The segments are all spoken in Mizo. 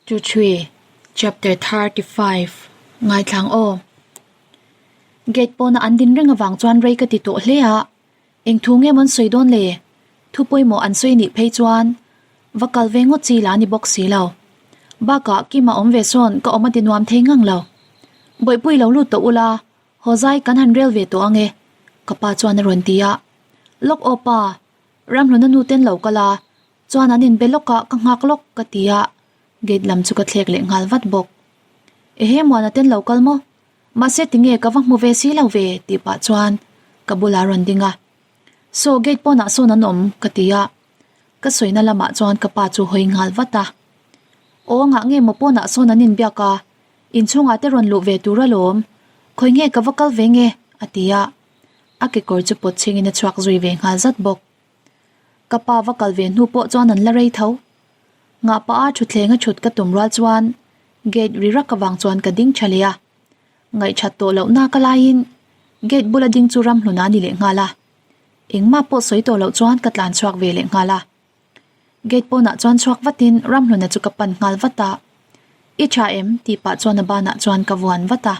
Two three Chapter 35 Ngaithlang aw Gate pawna an din reng avang chuan rei ka ti tawh hle a, eng thu nge maw an sawi dawn le? Thu pawimawh an sawi nih phei chuan va kal ve ngawt chi la ni bawk si lo. Bakah Kima awm ve sawn ka awm a ti nuam thei ngang lo. Bawihpui lo lut tawh ula, haw zai kan han rel ve tawh ange ka pa chuan a rawn ti a. Lawk aw pa, Ramhluna nu ten lo kal a, Chuan an inbe lawk a, ka nghak lawk ka ti a, gate lam chu ka thlek leh nghal vat bawk. Ehe Muana ten lo kal maw? Mahse tinge ka va hmu ve si lo ve tih pah chuan ka bulah a rawn ding a. Saw gate pawnah sawn an awm ka ti a, ka sawina lamah chuan ka pa chu hawi nghal vat a. Aw ngah nge maw pawnah sawn an inbiak a, inchhungah te rawn luh ve tur alawm, khawi nge ka va kal ve nge a ti a, a kekawr chu pawt chhingin a chhuak zui ve nghal zat bawk. Ka pa va kal ve hnu pawh chuan an la rei tho. Ngah pah a thutthleng a thut ka tum rual chuan gate ri rak avang chuan ka ding tha leh a. Ngaihthat tawh loh nak a laiin gate bula ding chu ramhlun a ni leh nghal a. Engmah pawh sawi tawh loh chuan ka tlan chhuak ve leh nghal a. Gate pawnah chuan chhuak vatin ramhluna chu ka pan nghal vat a. I tha em? tih pah chuan a banah chuan ka vuan vat a.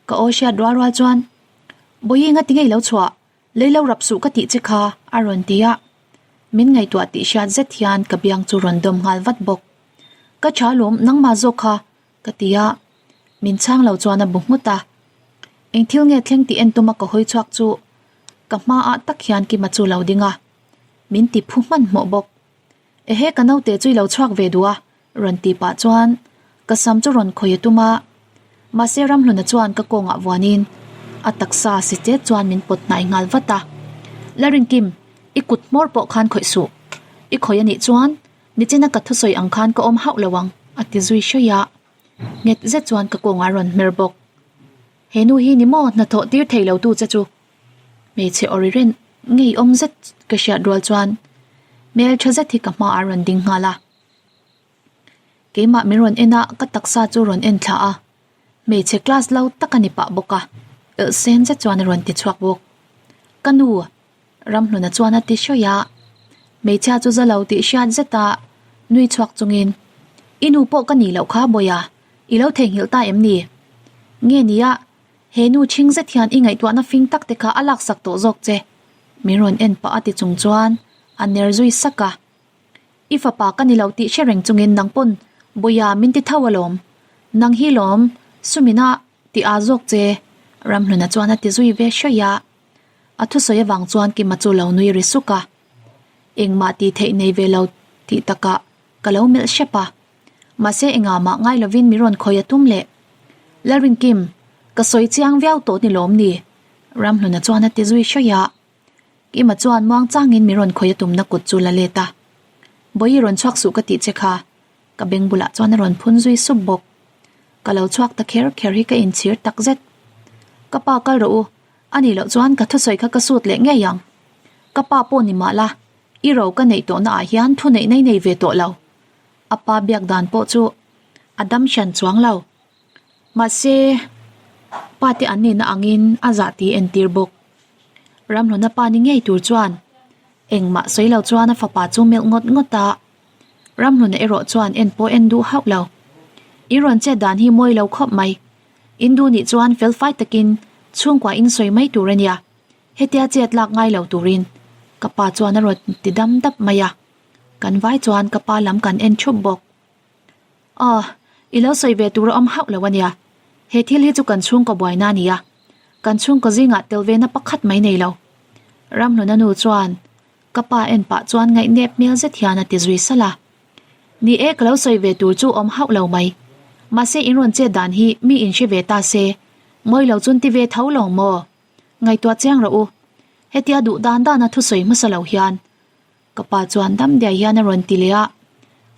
Ka aw hriat rual rual chuan, Bawihi nga ti ngei lo chhuah? Lei lo rap suh ka tih che kha a rawn ti a, min ngaihtuah tih hriat zet hian ka biang chu rawn dawm nghal vat bawk. Ka tha lawm nangmah zawk kha ka ti a, min chhang lo chuan a bu nghut a. Eng thil nge thleng tih en tuma ka hawi chhuak chu ka hmaah tak hian Kima chu lo ding a, min ti phu hmanhmawh bawk. Ehe ka naute chu i lo chhuak ve duh a rawn ti pah chuan ka sam chu rawn khawi a tum a, mahse Ramhluna chuan ka kawngah vuanin a taksa si chet chuan min pawt hnai nghal vat a, Larinkim i kut hmawr pawh khan khawih suh, i khawih a nih chuan nichina ka thusawi ang khan ka awm hauh lo ang a ti zui hraih a, nghet zet chuan ka kawngah a rawn hmer bawk. He nu hi ni maw hnathawh tir thei lo tu che chu? Hmeichhe awri ren ngeiawm zet ka hriat rual chuan hmel tha zet hi ka hmaah a rawn ding nghal a. Keimah min rawn en a, ka taksa chu rawn en thla a. Hmeichhe class lo tak a ni pah bawk a, elh sen zet chuan a rawn ti chhuak bawk. Ka nu, Ramhluna chuan a ti hrawih a. Hmeichhia chu za lo tih hriat zet a, nui chhuak chungin, I nu pawh ka nih loh kha Bawiha, i lo theihnghilh ta em ni? Nge nia, He nu chhing zet hian i ngaihtuahna fing tak te kha a laksak tawh zawk che, min rawn en pah a ti chung chuan a ner zui sak a. I fapa ka ni lo tih hre reng chungin nang pawn Bawiha min ti tho alawm. Nang hi lawm, Sumina ti aa zawk che, Ramhluna chuan a ti zui ve hraih a. A thusawi avang chuan Kima chu lo nui ri suk a. Engmah tih theih nei ve lo tih takah ka lo melh hrep a. Mahse engah mah ngai lovin min rawn khawi a tum leh. Lalrinkim, ka sawi chiang viau tawh ni lawm ni? Ramhluna chuan a ti zui hraih a. Kima chuan muang changin min rawn khawi a tumna kut chu la let a. Bawihi rawn chhuak suh ka tih che kha, ka beng bulah chuan a rawn phun zui sup bawk. Ka lo chhuak ta kher kher hi ka inchhir tak zet. Ka pa kal rawh u, a nih loh chuan ka thusawi kha ka sut leh ngei ang. Ka pa pawh ni mah la, i ro ka neih tawhna ah hian thu neih nei nei ve tawh lo. A pa biak dan pawh chu a dam hran chuang lo. Mahse, pa te an nihna angin a zah tih entir bawk. Ramhluna pa ni ngei tur chuan engmah sawi lo chuan a fapa chu melh ngawt ngawt a. Ramhluna erawh chuan en pawh en duh hauh lo. In rawn chet dan hi mawi lo khawp mai. In duh nih chuan fel fai takin chhungkua in sawi mai tur a nia. Hetia chet lak ngai lo turin ka pa chuan a rawn ti dam dap mai a. Kan vai chuan ka pa lam kan en thup bawk. Aw, i lo sawi ve tur a awm hauh lo a nia. He thil hi chu kan chhungkaw buaina a ni a, kan chhungkaw zingah tel ve na pakhat mai nei lo. Ramhluna nu chuan ka pa en pah chuan ngaihnep hmel zet hian a ti zui salh a. Ni e, ka lo sawi ve tur chu awm hauh lo mai. Mahse in rawn chet dan hi mi in hre ve ta se, ngawi lo chun ti ve tho lawng maw? Ngaihtuah chiang rawh u. Hetia duh dan dana thusawi hmasa lo hian Ka pa chuan dam diai hian a rawn ti leh a,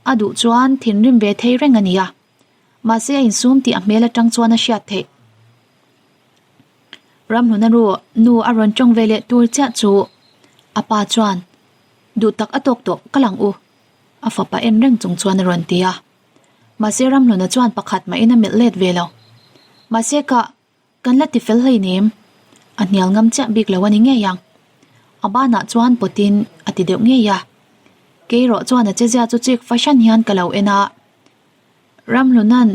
a duh chuan thinrim ve thei reng a nia. Mahse a insum tih a hmel atang chuan a hriat theih. Ramhluna ru nu a rawn tawng ve leh tur chiah chu a pa chuan duh tak a tawk tawh ka lang u a fapa en reng chung chuan a rawn ti a. Mahse Ramhluna chuan pakhat mahin a melh let ve lo. Mahse ka Kan la ti fel hleinem, a hnial ngam chiah bik lo a ni ngei ang. A banah chuan pawtin a ti deuh ngei a. Kei erawh chuan a chezia chu chik fahran hian ka lo en a. Ramhluna'n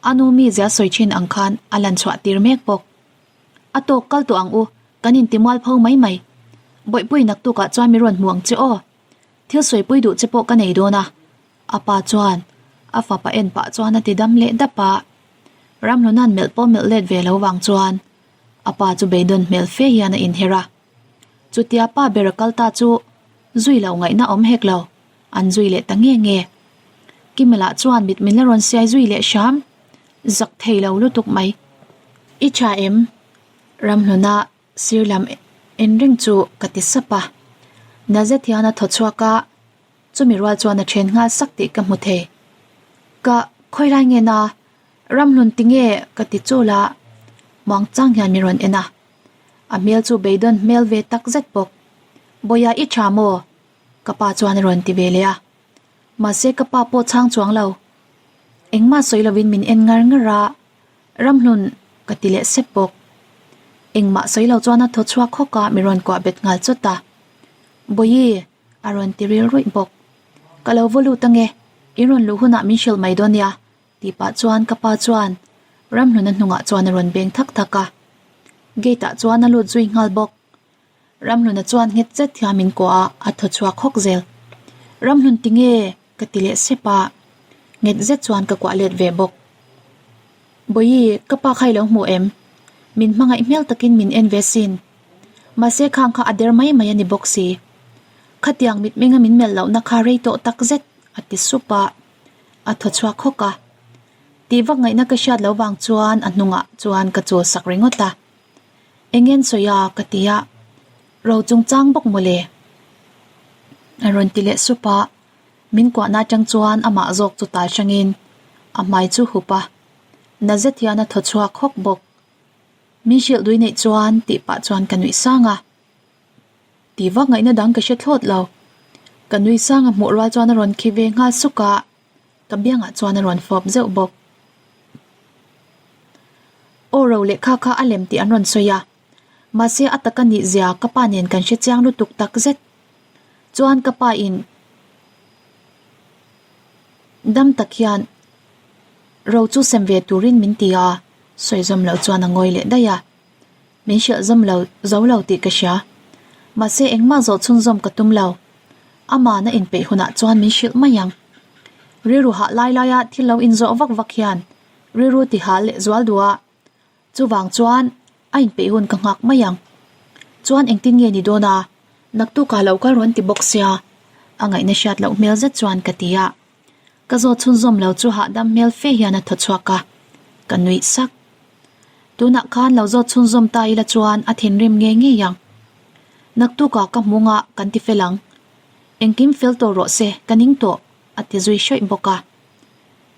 a nu mizia sawi thin ang khan a lan chhuah tir mek bawk. A tawk kal tawh ang u, kan intimual pho mai mai. Bawihpui naktukah chuan mi rawn hmu ang che aw. Thil sawipui duh che pawh ka nei dawn a. A pa chuan a fapa en pah chuan a ti dam leh dap a. Ramhluna'n melh pawh melh let ve lo vang chuan a pa chu beidawn hmel fe hian a inher a. Chutia pa ber a kal ta chu zui lo ngaihna awm hek lo, an zui leh ta nge nge. Kimela chuan mit min la rawn siai zui leh hram, zak thei lo lutuk mai. I tha em? Ramhluna sir lam en reng chu ka ti sap a. Nazet hian a thaw chhuak a, chumi rual chuan a then nghal sak tih ka hmu thei. Ka khawilai nge na? Ramhlun tinge ka ti chul a, muangchang hian min rawn en a. A hmel chu beidawn hmel ve tak zet bawk. Bawia i tha maw? Ka pa chuan a rawn ti ve leh a. Mahse ka pa pawh chhang chuang lo. Engmah sawi lovin min en ngar ngar a, Ramhlun ka ti leh sep bawk. Engmah sawi lo chuan a thaw chhuak hawk a, mi rawn kuah bet nghal chawt a. Bawihi a rawn ti ril ruih bawk. Ka lo vaw lut ange, in rawn luh hunah min hrilh mai dawn nia Tih pah chuan ka pa chuan Ramhluna hnungah chuan a rawn beng thak thak a, gate ah chuan a lut zui nghal bawk. Ramhluna chuan nghet zet hian min kuah a, a thaw chhuak hawk zel. Ramhlun tinge? ka ti leh sep a, nghet zet chuan ka kuah let ve bawk. Bawihi, ka pa kha i lo hmu em? Min hmangaih hmel takin min en ve sin. Mahse khang kha a der mai mai a ni bawk si. Khatiang mitmenga min melh lohna kha rei tawh tak zet, a ti sup a. A thaw chhuak hawk a, tih vak ngaihna ka hriat loh vang chuan a hnungah chuan ka chawl sak ringawt a. Engen sawi a ka ti a, ro chungchang bawk mawle. A rawn ti leh sup a, min kuahna atang chuan amah zawk chu tal hrangin a hmai chu hup a, na zet hian a thaw chhuak hawk bawk. Min hrilh dui neih chuan tih pah chuan ka nuih sang a. Ti vak ngaihna dang ka hre thlawt lo. Ka nui sang a hmuh rual chuan a rawn khi ve nghal suk a, ka biangah chuan a rawn fawp zeuh bawk. Aw ro lehkha kha a lem tih an rawn sawi a, mahse a taka nih zia ka pa nen kan hre chiang lutuk tak zet. Chuan ka pa in dam tak hian ro chu sem ve turin min ti a, sawi zawm loh chuan a ngawi leh daih a. Min hrilh zawm lo zo lo tih ka hria. Mahse engmah zawh chhunzawm ka tum lo. Amahna inpeih hunah chuan min hrilh mai ang. Rilru hah lai laia thil lo inzawh vak vak hian rilru ti hal leh zual duh a, chuvang chuan a inpeih hun ka nghak mai ang. Chuan engtin nge ni dawn a, naktukah lo kal rawn ti bawk sia, a ngaihna hriat loh hmel zet chuan ka ti a. Ka zawt chhunzawm lo chu hahdam hmel fe hian a thaw chhuak a, ka nuih sak. Tunah khan lo zawt chhunzawm ta ila chuan a thinrim ngei ngei ang. Naktukah ka hmu ngah kan ti fel ang. Engkim fel tawh rawh se, ka ning tawh, a ti zui hrawih bawk a.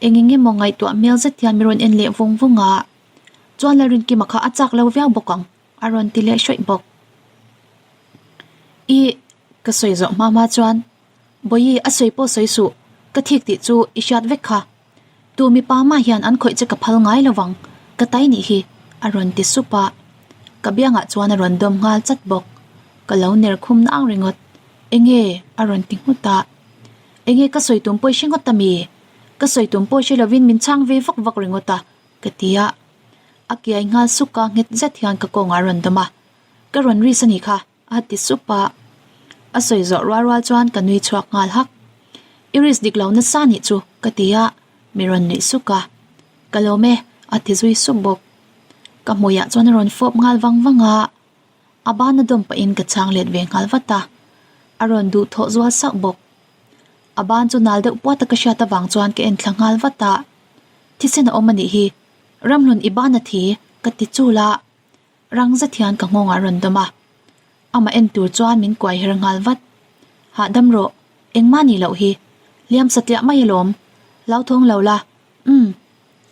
Eng eng emaw ngaihtuah hmel zet hian mi rawn en leh vung vung a, chuan Lalrinkima kha a chak lo viau bawk ang, a rawn ti leh hrawih bawk. Ih, ka sawi zawh hma hma chuan Bawihi a sawi pawh sawi suh, ka thik tih chu i hriat vek kha. Tu mipa mah hian an khawih che ka phal ngai lo vang, ka tai nih hi, a rawn ti sup a. Ka biangah chuan a rawn dawm nghal chat bawk. Ka lo ner khum nang ringawt. Enge? a rawn ti nghut a. Enge ka sawi tum pawh i hre ngawt a mi? Ka sawi tum pawh hre lovin min chhang ve vak vak ringawt a, ka ti a. A kiai nghal suk a, nghet zet hian ka kawngah a rawn dawm a. Ka rawn risk a nih kha. A ti sup a, a sawi zawh rual rual chuan ka nui chhuak nghal hak. I risk dik lo nasa nih chu ka ti a, mi rawn nuih suk a. Ka lawm e, a ti zui sup bawk. Ka hmuiah chuan a rawn fawp nghal vang vang a, a bana dawm pahin ka chhang let ve nghal vat a, a rawn duh thawh zual sauh bawk. A ban chu nal deuh puat a ka hriat avang chuan ka en thla nghal vat a, thisen a awm a nih hi, Ramhlun i ban a thi, ka ti chul a. Rang zet hian ka nghawng ah rawn dawm a, amah en tur chuan min kuai her nghal vat. Hahdam rawh, engmah nih loh hi, hliam satliah mai alawm, hlauthawng lo la, umm,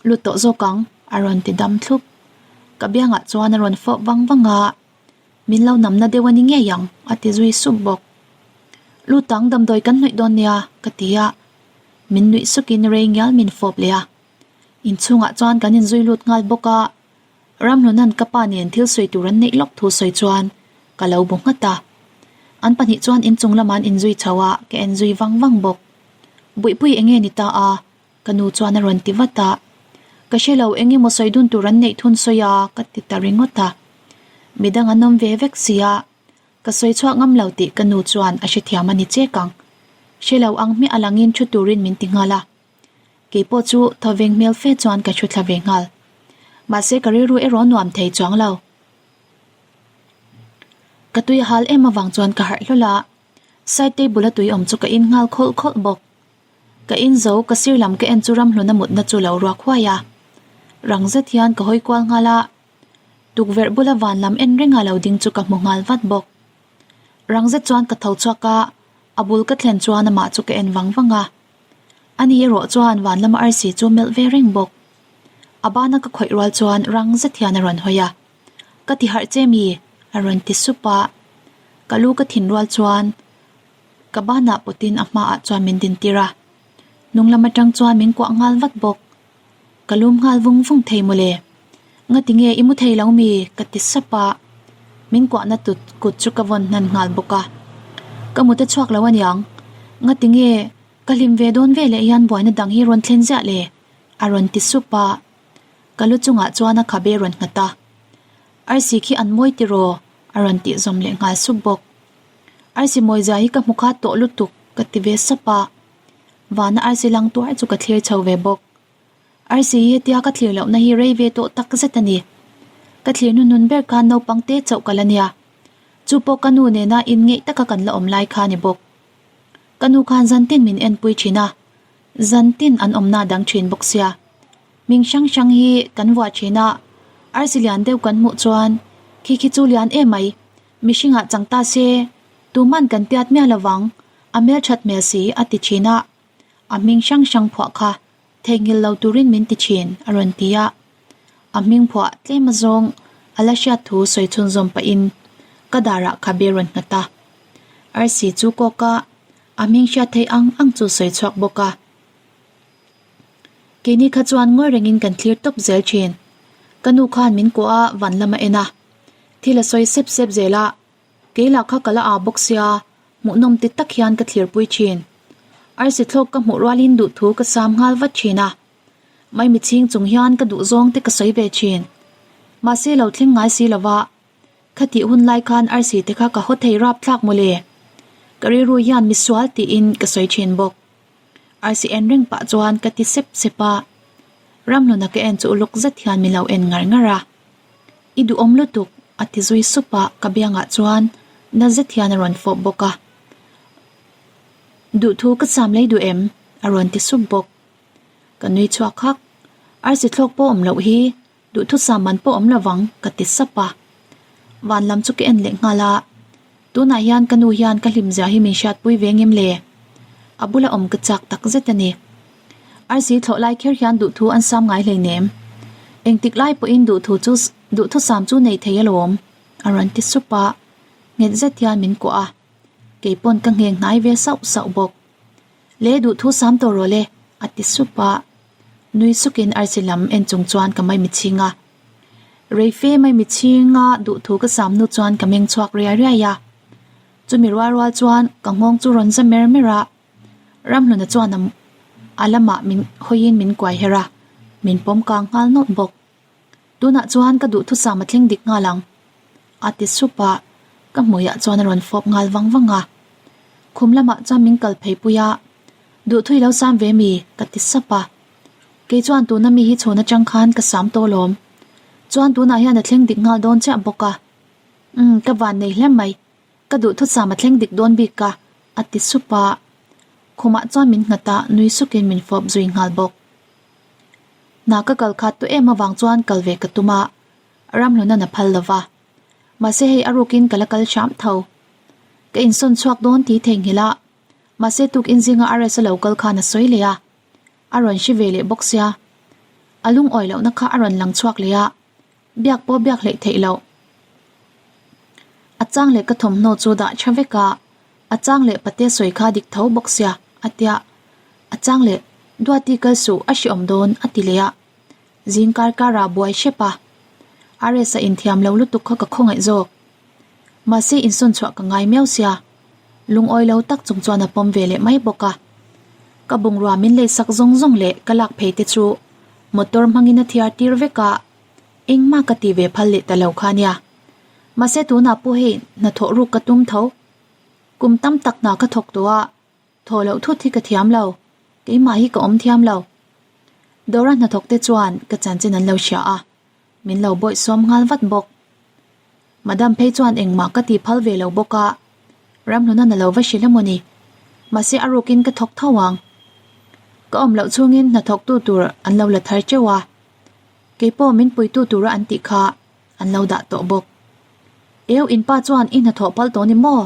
lut tawh zawk ang, a rawn ti dam thlup. Ka biangah chuan a rawn fawp vang vang a, min lo namna deuh a ni ngei ang, a ti zui sup bawk. Lut ang damdawi kan hnawih dawn nia, ka ti a, min nuih sukin rei ngial min fawp leh a, inchhungah chuan kan inzui lut nghal bawk a. Ramhluna'n ka pa nen thil sawi tur an neih lawk thu sawi chuan ka lo bu nghat a. An pahnih chuan inchung lamah an inzui chho a, ka en zui vang vang bawk. Buihpui enge ni ta a? Ka nu chuan a rawn ti vat a. Ka hre lo, eng emaw sawi dun tur an neih thun sawi a, ka ti ta ringawt a. Midang an awm ve vek si a, ka sawi chhuak ngam lo tih ka nu chuan a hrethiam a ni chek ang. Hre lo ang hmiah langin thu turin min ti nghal a. Kei pawh chu thawveng hmel fe chuan ka thu thla ve nghal. Mahse ka rilru erawh nuam thei chuang lo. Ka tui a hal em avang chuan ka harh hlawl a, side table a tui awm chu ka in nghal khawlh khawlh bawk. Ka in zo ka sir lam ka en chu ramhlun a mutna chu lo ruak huai a. Rang zet hian ka hawi kual nghal a, tukverh bula van lam en renga lo ding chu ka hmu nghal vat bawk. Rang zet chuan ka tho chhuak a, a bul ka thlen chuan amah chu ka en vang vang a. Ani erawh chuan van lama arsi chu melh ve reng bawk. A bana ka khawih rual chuan rang zet hian a rawn hawi a, Ka ti harh che mi? a rawn ti sup a. Ka lu ka thin rual chuan ka banah pawtin a hmaah chuan min din tir a. Hnung lam atang chuan min kuah nghal vat bawk. Ka lum nghal vung vung thei mawle. Ngati nge i mu thei lo mi? ka ti sap a. Min kuahna tut kut chu ka vawn hnan nghal bawk a. Ka mut a chhuak lo aniang. Ngati nge ka hlim ve dawn ve leh hian buaina dang hi rawn thlen ziah le? a rawn ti sup a. Ka lu chungah chuan a khabe rawn nghat a. Arsi khi an mawi tiraw? a rawn tih zawm leh nghal sup bawk. Arsi mawi zia hi ka hmu kha tawh lutuk ka ti ve sap a. Vana arsi lang tuar chu ka thlir chho ve bawk. Arsi hi hetia ka thlir lohna hi rei ve tawh tak zet a ni. Ka thlir hnunhnun ber khan naupang te chauh ka la nia. Chu pawh ka nu nena inngeih taka kan la awm lai kha a ni bawk. Ka nu khan zantin min enpui thin a, zantin an awmna dang thin bawk sia. Hming hrang hrang hi kan vuah thin a, arsi lian deuh kan hmuh chuan khi khi chu lian em mai, mihringah chang ta se, tuman kan tiat miah lovang, a hmelthat hmel si a ti thin a. A hming hrang hrang phuah kha theihnghilh lo turin min ti thin, a rawn ti a. A hming phuah tlem azawng a la hriat thu sawi chhunzawm pahin ka darah khabe rawn nghat a. Arsi chu kawk a, a hming hriat theih ang ang chu sawi chhuak bawk a. Keini kha chuan ngawi rengin kan thlir tawp zel thin. Ka nu khan min kuah a, van lam a en a. Thil a sawi sep sep zel a, kei lah kha ka la aa bawk sia, hmuhnawm ti tak hian ka thlirpui thin. Arsi thlawk ka hmuh rualin duhthu ka sam nghal vat thin a. Maimi chhing chung hian ka duh zawng te ka sawi ve thin. Mahse lo thleng ngai si lova, khatih hun lai khan arsi te kha ka haw thei rap thlak mawle. Ka rilru hian misual tiin ka sawi thin bawk. Arsi en reng pah chuan ka ti sep sep a. Ramhluna ka en chu uluk zet hian min lo en ngar ngar a. I duhawm lutuk a ti zui sup a, ka biangah chuan na zet hian a rawn fawp bawk a. Duhthu ka cham lei duh em? a rawn ti sup bawk. Ka nui chhuak hak. Arsi thlawk pawh awm loh hi duhthusam man pawh awm lovang ka ti sap a. Van lam chu ka en leh nghal a. Tunah hian ka nu hian ka hlim zia hi min hriatpui ve ngem le? A bula awm ka chak tak zet a ni. Arsi thlawh lai kher hian duhthu an sam ngai hleinem. Engtik lai pawhin duhthu chu duhthusam chu nei thei alawm a rawn ti sup a. Nghet zet hian min kuah a. Keipawn ka ngheng hnai ve sauh sauh bawk. Le duhthu sam tawh rawh le, a ti sup a. Nui sukin arsi lam en chung chuan ka mai mitchhing a. Reife mai mitchhinga duhthu ka sam hnu chuan ka meng chhuak riai riai a. Chumi rual rual chuan ka nghawng chu rawn za mer mer a. Ramhluna chuan a lamah min hawiin min kuai her a, min pawm kang nghal nawlh bawk. Tunah chuan ka duhthusam a thleng dik nghal ang, a ti sup a, ka hmuiah chuan a rawn fawp nghal vang vang a. Khum lamah chuan min kal phei pui a, Duhthui lo sam ve mi? ka ti sap a. Kei chuan tuna mi hi chhun atang khan ka sam tawh lawm. Chuan tunah hian a thleng dik nghal dawn chiah bawk a. Umm, ka van nei hle mai. Ka duhthusam a thleng dik dawn bik a, a ti sup a. Khumah chuan min nghat a, nui sukin min fawp zui nghal bawk. Hna ka kal khat tawh em avang chuan kal ve ka tum a, Ramhlun a phal lo va. Mahse hei a rukin ka la kal hram tho. Ka insawn chhuak dawn ti theihnghilh a, mahse tukin zinga RS a lo kal khan a sawi leh a, a rawn hre ve leh bawk sia. A lungawi lohna kha a rawn lang chhuak leh a, biak pawh biak hleih theih loh. A chang leh ka thawmhnaw chu dah tha vek a, a chang leh pate sawi kha dik tho bawk sia a tia, a chang leh Duati kal suh a hreawm dawn a ti leh a, zing kar karah buai hrep a, RS a inthiam lo lutuk kha ka khawngaih zawk. Mahse insawn chhuah ka ngai miau sia, lungawi lo tak chung chuan a pawm ve leh mai bawk a. Ka bungrua min leisak zawng zawng leh ka lak phei te chu motor hmangin a thiar tir vek a, engmah ka ti ve phal leh ta lo kha nia. Mahse tunah pawh hei hnathawh ruk ka tum tho. Kum tam tak hna ka thawk tawh a, thaw loh thut hi ka thiam lo, keimah hi ka awm thiam lo. Dawra hnathawk te chuan ka chanchin an lo hria a, min lo bawihsawm nghal vat bawk. Madam phei chuan engmah ka ti phal ve lo bawk a, Ramhluna na lo va hrilh emaw ni? Mahse a rukin ka thawk tho ang. Ka awm loh chhungin hnathawktu tur an lo la thar teuh a, keipawh min puitu tura an tih kha an lo dah tawh bawk. Eu inpa chuan i hnathawh pal tawh ni maw?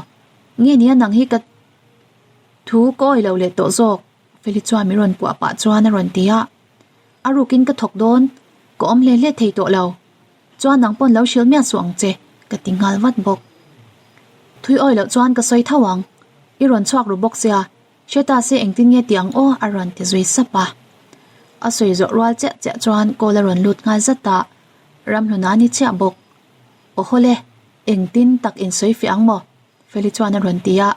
Nge nia nang hi ka thu ka awi lo leh tawh zawk? Feli chuan min rawn puah pah chuan a rawn ti a. A rukin ka thawk dawn, ka awm hle hle thei tawh lo. Chuan nang pawn lo hrilh miah suh ang che, ka ti nghal vat bawk. Thui awi loh chuan ka sawi tho ang, i rawn chhuak ru bawk sia, hre ta se engtin nge ti ang aw a rawn ti zui sap a. A sawi zawh rual chiah chiah chuan call a rawn lut nghal zat a, Ramhluna ni chiah bawk. Aw hawle, engtin tak in sawi fiah ang maw? Feli chuan a rawn ti a,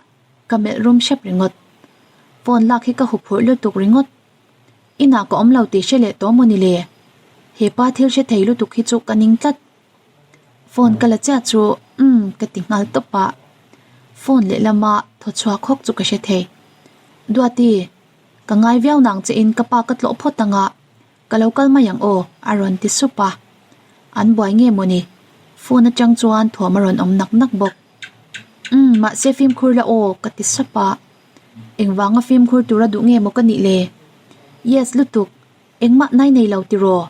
ka melh rum hrep ringawt. Phone lak hi ka huphurh lutuk ringawt. Inah ka awm lo tih hre leh tawh maw ni le? He pa thil hre thei lutuk hi chu ka ning tlat. Phone ka la chiah chu umm ka ti nghal tawp a. Phone lehlama thaw chhuak hawk chu ka hre thei. Duati, ka ngai viau nang che in ka pa ka tlawh phawt ang a, ka lo kal mai ang aw a rawn ti sup a. An buai nge maw ni? Phone atang chuan thuam a rawn awm nak nak bawk. Umm mahse fimkhur la aw ka ti sap a. Engvanga fimkhur tura duh nge maw ka nih le? Yes lutuk, engmah nai nei lo tiraw?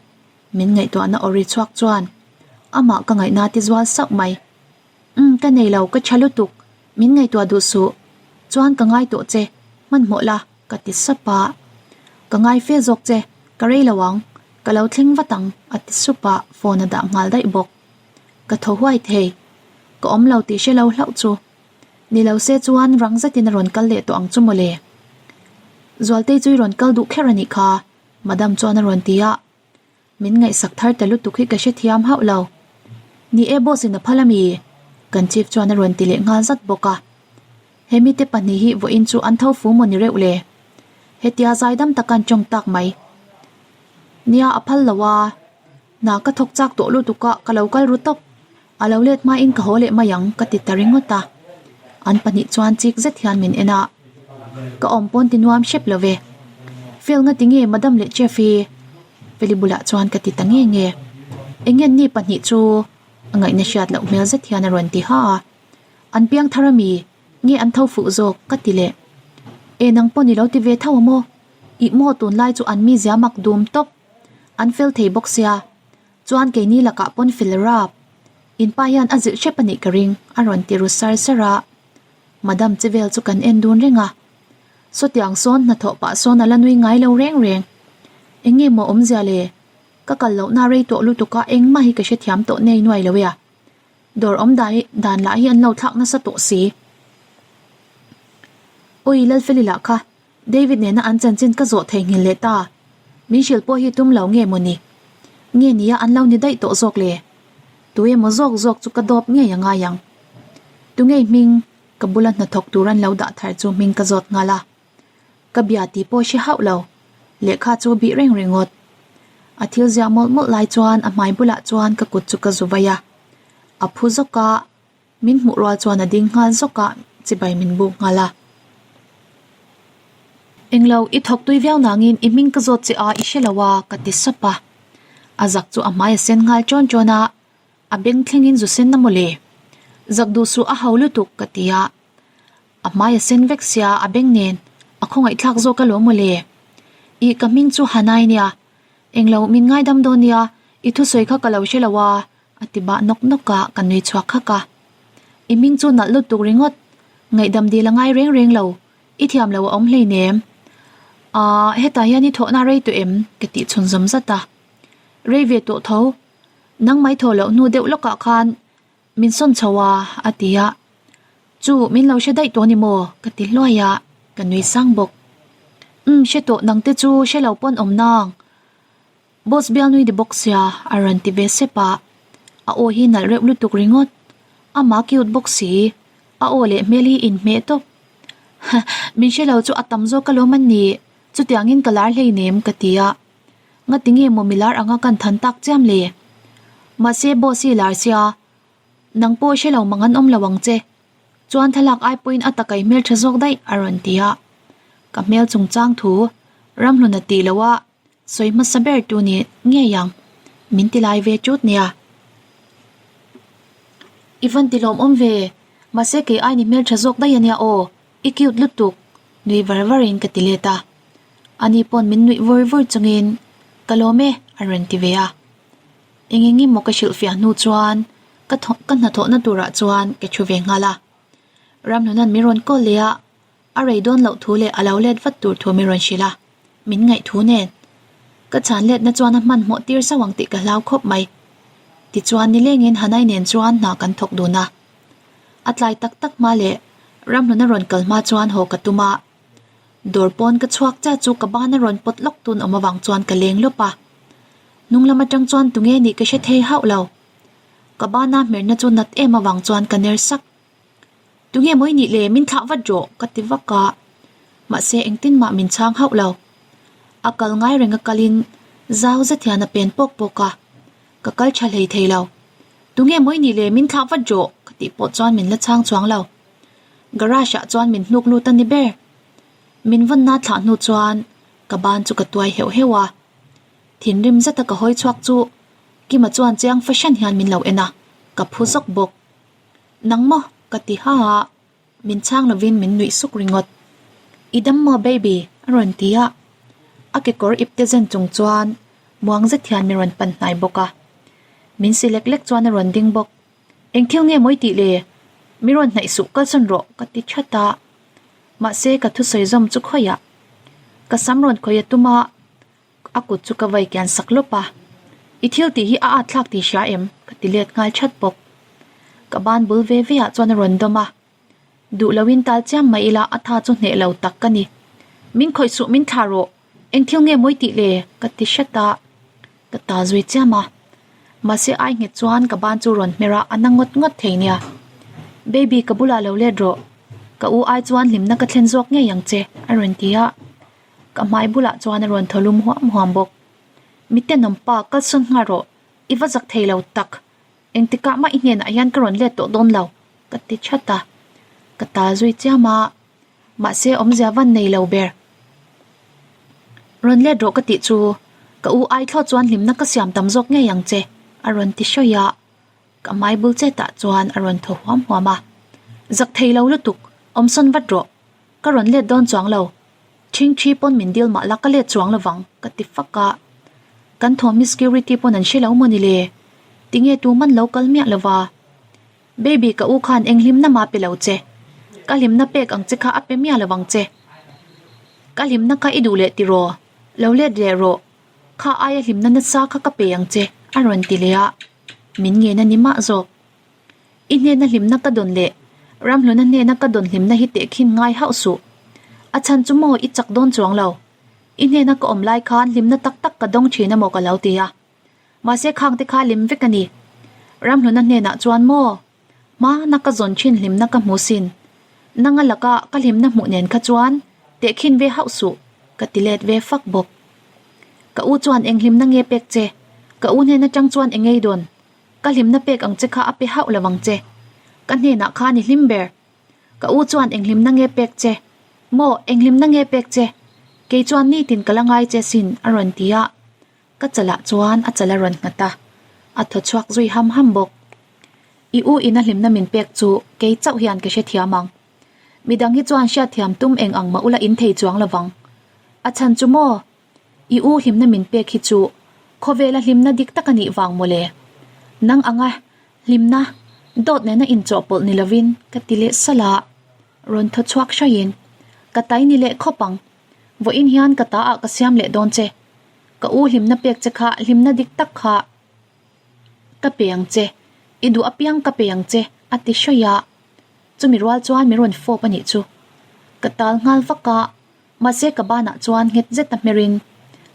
Min ngaihtuahna aw ri chhuak chuan amah ka ngaihna ti zual sauh mai. Umm ka nei lo, ka tha lutuk, min ngaihtuah duh suh. Chuan ka ngai tawh che, hmanhmawh la, ka ti sap a. Ka ngai fe zawk che, ka rei lo ang, ka lo thleng vat ang, a ti sup a, phone a dah nghal daih bawk. Ka thaw huai thei, ka awm lo tih hre lo hlauh chu. Ni lo se chuan rang zetin a rawn kal leh tawh ang chu mawle. Zualtei chu i rawn kal duh kher a nih kha, Madam chuan a rawn ti a. Min ngaihsak thar ta lutuk hi ka hrethiam hauh lo. Ni e boss in a phal a mi? Kan chief chuan a rawn ti leh nghal zat bawk a. He mite pahnih hi vawiin chu an tho fu maw ni reuh le? Hetia zaidam taka an tawng tak mai. Nia a phal lo a, hna ka thawk chak tawh lutuk a ka lo kal ru tawp. A lo let hmain ka haw leh mai ang ka ti ta ringawt a. An pahnih chuan chik zet hian min en a. Ka awm pawn ti nuam hrep lo ve. Fel nga ti nge Madam leh Chef hi? Feli bulah chuan ka ti ta nge nge. Eng nge ni pahnih chu a ngaihna hriat loh hmel zet hian a rawn ti ha a. An piang thar ami? Nge an tho fuh zawk? ka ti leh. E nang pawn i lo ti ve tho a maw? Ih maw tunlai chu an mizia mak dum tawp. An fel thei bawk sia. Chuan keini lakah pawn fel rap. In pa hian a zilh hrep a nih ka ring, a rawn ti ru sar sar a. Madam che vel chu kan en dun reng a. Sawtiang sawn hnathawh pah sawn a la nui ngai lo reng reng. Eng nge maw awmzia le? Ka kal lohna rei tawh lutuk a engmah hi ka hrethiam tawh nei nuai lo e a. Dawr awm dai dan lah hi an lo thlak nasa tawh si. Awi Lalfeli lah kha David nena an chanchin ka zawh theihnghilh leh ta. Min hrilh pawh hi tum lo nge maw ni? Nge nia an lo ni daih tawh zawk le? Tu emaw zawk zawk chu ka dawp ngei a ngai ang. Tu ngei hming ka bula hnathawk tur an lo dah thar chu hming ka zawt nghal a. Ka bia tih pawh hre hauh lo. Lehkha chu bih reng ringawt. A thil ziah mawlh mawlh lai chuan a hmai bulah chuan ka kut chu ka zu vai a. A phu zawk a. Min hmuh rual chuan a ding nghal zawk a, chibai min buk nghal a. Englo, i thawk tui viau nangin i hming ka zawt che a, i hre lo a, ka ti sap a. A zak chu a hmai a sen nghal ṭawn ṭawn a, a beng thlengin zu sen na maw le? Zak duh suh a ho lutuk, ka ti a. A hmai a sen vek sia, a beng nen a khawngaihthlak zawk alawm maw le? Ih, ka hming chu Hanai nia. Englo, min ngaidam dawn nia, i thusawi kha ka lo hre lo a, A ti bah nawk nawk a, ka nui chhuak hak a. I hming chu nalh lutuk ringawt, ngaihdam dil a ngai reng reng lo, i thiam lo a awm hleinem. Aaa, hetah hian i thawhna rei tawh em? ka tih chhun zawm zat a. Rei ve tawh tho, nang mai thaw loh hnu deuh lawkah khan min sawn chho a, a ti a. Chu, min lo hre daih tawh a ni maw? ka ti hluai a, ka nui sang bawk. Umm, hre tawh nang te chu hre lo pawn awm nang. Boss bial nui di bawk sia a rawn ti ve sep a, a aw hi nalh reuh lutuk ringawt, amah cute bawk si, a aw leh hmel hi inhmeh tawp. Min hre lo chu a tam zawk alawm an ni. Chutiangin ka lar hleinem ka ti a. Ngati nge maw milar anga kan than tak chiam le? Mahse boss hi lar sia, nang pawh hre lo mang an awm lo ang che. Chuan thlalak ai pawhin a takai hmel tha zawk daih a rawn ti a. Ka hmel chungchang thu Ramhluna tih loh a sawi hmasa ber tu ni ngei ang min ti lai ve chut nia. I van ti lawmawm ve, mahse kei ai ni hmel tha zawk daih a nia aw. I cute lutuk, nui var varin ka ti let a. Ani pawn min nuih vur vur chungin, Ka lawm e, a rawn ti ve a. Eng eng emaw ka hrilhfiah hnu chuan ka thaw ka hnathawhna turah chuan ka thu ve nghal a. Ramhnuna'n min rawn call leh a, a rei dawn loh thu leh a lo let vat tur thu min rawn hrilh a, min ngaih thu nen. Ka chhan letna chuan a hmanhmawh tir sauh ang tih ka hlau khawp mai. Tichuan nilengin Hanai nen chuan hna kan thawk dun a. A tlai tak tak hma leh ramhlun a rawn kal hma chuan haw ka tum a, dawr pawn ka chhuak chiah chu ka ban a rawn pawt lawk tun awm avang chuan ka leng lawp a. Hnung lam atang chuan tunge nih ka hre thei hauh lo. Ka bana hmerna chu nat em avang chuan ka ner sak. Tunge mawi nih le min thlah vat rawh ka ti vak a, mahse engtin mah min chhang hauh lo. A kal ngai reng a kalin zau zet hian a pen pawk pawk a. Ka kal tha hlei thei lo. Tunge mawi nih le min thlah vat rawh ka tih pawh chuan min la chhang chuang lo. Garage ah chuan min hnuk lut a ni ber. Min vawnna thlah hnu chuan ka ban chu ka tuai heuh heuh a. Thinrim zeta ka hawi chhuak chu Kima chuan chiang fahran hian min lo en a, ka phu zawk bawk. Nang maw? ka ti ha a. Min chhang lovin min nuih suk ringawt. I dam maw baby? a rawn ti a. A kekawr ipte zen chung chuan muang zet hian min rawn pan hnai bawk a. Min si lek lek chuan a rawn ding bawk. Eng thil nge mawi tih le? Mi rawn hnaih suh kalsawn rawh ka ti that a. Mahse ka thusawi zawm chu khawiah. Ka sam rawn khawih a tum a, a kut chu ka vai kian sak lawp a. I thil tih hi a at thlak tih hria em? ka ti let nghal that bawk. Ka ban bul ve ve ah chuan a rawn dawm a. Duh loin tal chiam mai ila a tha chu hneh lo tak ka ni. Min khawih suh min thlah rawh, eng thil nge mawi tih le? ka ti hret a, ka ta zui chiam a. Mahse ai nghet chuan ka ban chu rawn hmer a, a na ngawt ngawt thei nia. Baby ka bulah lo let rawh, ka u ai chuan hlimna ka thlen zawk ngei ang che a rawn ti a, ka hmai bulah chuan a rawn thaw lum huam huam bawk. Mitenawm pa kalsawn nghal rawh, i va zak thei lo tak. Engtikah mah i hnenah hian ka rawn let tawh dawn lo, ka ti that a. Ka tal zui chiam a, mahse awmzia van nei lo ber. Rawn let rawh ka tih chu, ka u ai thlawt chuan hlimna ka siam tam zawk ngei ang che, a rawn ti hrawih a. Ka hmai bul chetah chuan a rawn thaw huam huam a. Zak thei lo lutuk, awmsawn vat rawh. Ka rawn let dawn chuang lo. Ṭhingṭhi pawn min dil mah la ka let chuang lovang ka ti fak a. Kan thawm hi security pawn an hre lo maw ni le? Tinge tu man lo kal miah lova? Baby ka u khan eng hlimna mah pe lo che. Ka hlimna pek ang che kha a pe miah lovang che. Ka hlimna kha i duh leh tiraw? Lo let leh rawh. Kha aia hlimna nasa kha ka pe ang che a rawn ti leh a. Min ngen a ni mah zawk. I hnena hlimna ka dawn leh Ramhluna hnena ka dawn hlimna hi tehkhin ngai hauh suh. A chhan chu maw i chak dawn chuang lo. I hnena ka awm lai khan hlimna tak tak ka dawng thin emaw ka lo ti a. Mahse khang te kha lim vek a ni. Ramhluna hnenah chuan maw hmana ka zawn thin hlimna ka hmu sin. Nanga laka ka hlimna hmuh nen kha chuan tehkhin ve hauh suh ka ti let ve fak bawk. Ka u chuan eng hlimna nge pek che? Ka u hnen atang chuan eng ei dawn? Ka hlimna pek ang che kha a pe hauh lo ang che. Ka hnenah khan i hlim ber. Ka u chuan eng hlimna nge pek che? Maw, eng hlimna nge pek che? Kei chuan nitin ka la ngai che sin, a rawn ti a. Ka chalah chuan a chal a rawn nghat a, a thaw chhuak zui ham ham bawk. I u ina hlimna min pek chu kei chauh hian ka hrethiam ang. Midang hi chuan hriatthiam tum eng ang mah ula in thei chuang lo vang. A chhan chu maw? I u hlimna min pek hi chu khawvela hlimna dik tak a nih vang mawle. Nang anga hlimna dawt nena inchawhpawlh ni lovin ka ti leh salh a, rawn thaw chhuak hraih in ka tai ni leh khawp ang. Vawiin hian ka ta ah ka siam leh dawn che. Ka u hlimna pek che kha hlimna dik tak kha ka pe ang che, i duh apiang ka pe ang che a ti hraih a. Chumi rual chuan min rawn fawp a nih chu. Ka tal nghal vak a. Mahse ka banah chuan nghet zet a hmerin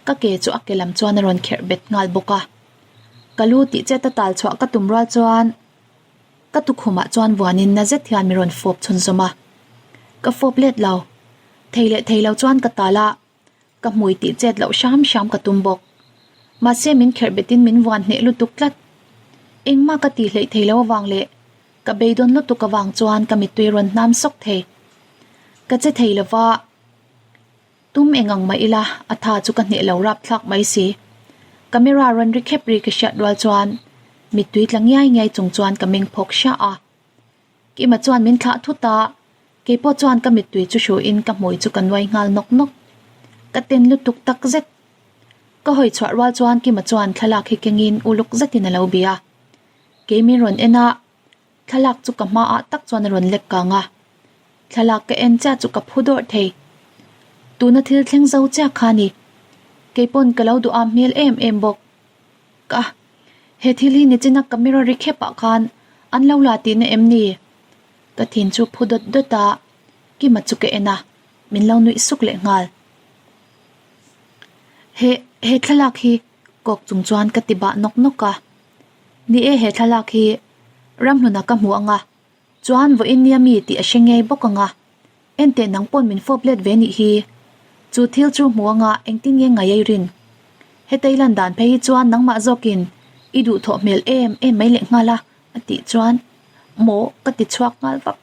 ka ke chu a ke lam chuan a rawn kherh bet nghal bawk a. Ka lu tih chet a tal chhuah ka tum rual chuan ka tukhumah chuan vuanin na zet hian min rawn fawp chhunzawm a. Ka fawp let lo. Thei leh thei lo chuan ka tal a. Ka hmui tih chet loh hram hram ka tum bawk. Mahse min kherh betin min vuan hneh lutuk tlat. Engmah ka tih hleih thei lo avang leh ka beidawn lutuk avang chuan ka mittui rawn hnam sawk thei. Ka che thei lova, tum eng ang mah ila a tha chu ka hneh lo rapthlak mai si. Camera rawn ri khep ri ka hriat rual chuan mittui tla ngiai ngiai chung chuan ka meng phawk hria a. Kima chuan min thlah thut a, keipawh chuan ka mittui chu hruin ka hmui chu ka nuai nghal nawk nawk. Ka ten lutuk tak zet. Ka hawi chhuah rual chuan Kima chuan thlalak hi kengin uluk zetin a lo bia. Kei min rawn en a, thlalak chu ka hmaah tak chuan a rawn lek kang a. Thlalak ka en chiah chu ka phu dawrh thei. Tuna thil thleng zo chiah kha ni. Keipawn ka lo duham hmel em em bawk. Ka. He thil hi nichina camera ri khep ah khan an lo la tihna em ni? Ka thin chu phu dawt dawt a, Kima chu ka en a, min lo nuih suk leh nghal. He, he thlalak hi kawk chung chuan ka ti bah nawk nawk a. Ni e he thlalak hi Ramhluna ka hmu ang a, chuan vawiin nia mi tih a hre ngei bawk ang a. Enteh nang pawn min fawp let ve nih hi. Chu thil chu hmu anga engtin nge ngai ei rin? Hetei lan dan phei hi chuan nangmah zawkin i duhthawh hmel em em mai leh nghal a, a tih chuan maw ka ti chhuak nghal vak.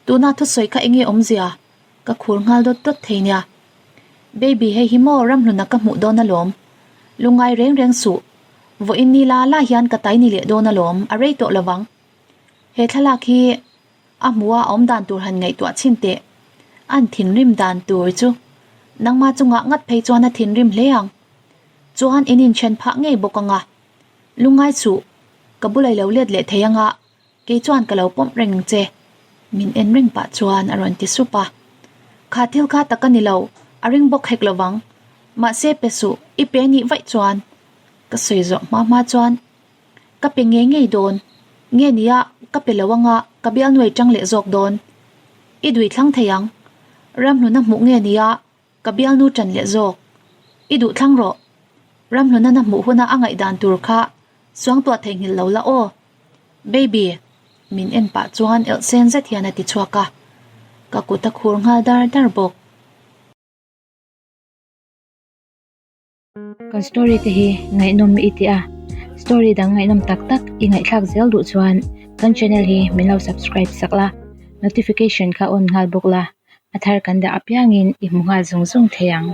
Tuna thusawi kha enge awmzia? Ka khur nghal dawt dawt thei nia. Baby hei hi maw ramhluna ka hmuh dawn alawm. Lungngai reng reng suh. Vawiin ni la la hian ka tai ni leh dawn alawm, a rei tawh lovang. He thlalak hi A hmu a awm dan tur han ngaihtuah chhin teh. An thinrim dan tur chu nangma chungah ngat phei chuan a thinrim hle ang. Chuan in inthen phah ngei bawk anga. Lungngai suh, ka bulai lo let leh thei anga kei chuan ka lo pawmh reng ang che. Min en reng pah chuan a rawn ti sup a. Kha thil kha tak a ni lo, a ring bawk hek lovang. Mahse pe suh, i pe nih vaih chuan. Ka sawi zawh hma hma chuan Ka pe ngei ngei dawn. Nge nia, ka pe lo anga ka bialnuai tang leh zawk dawn. I dui thlang thei ang. Ramhluna hmuh nge nia, ka bialnu tan leh zawk. I duh thlang rawh. Ramhluna na hmuh huna a ngaihdan tur kha suangtuah theihnghilh lo la aw. Baby, min en pah chuan elh sen zet hian a ti chhuak a. Ka kut a khur nghal dar dar bawk. Kan story te hi ngaihnawm i ti a, story dang ngaihnawm tak tak i ngaihthlak zel duh chuan kan channel hi min lo subscribe sak la, notification kha on nghal bawk la, a thar kan dah apiangin i hmu nghal zung zung thei ang.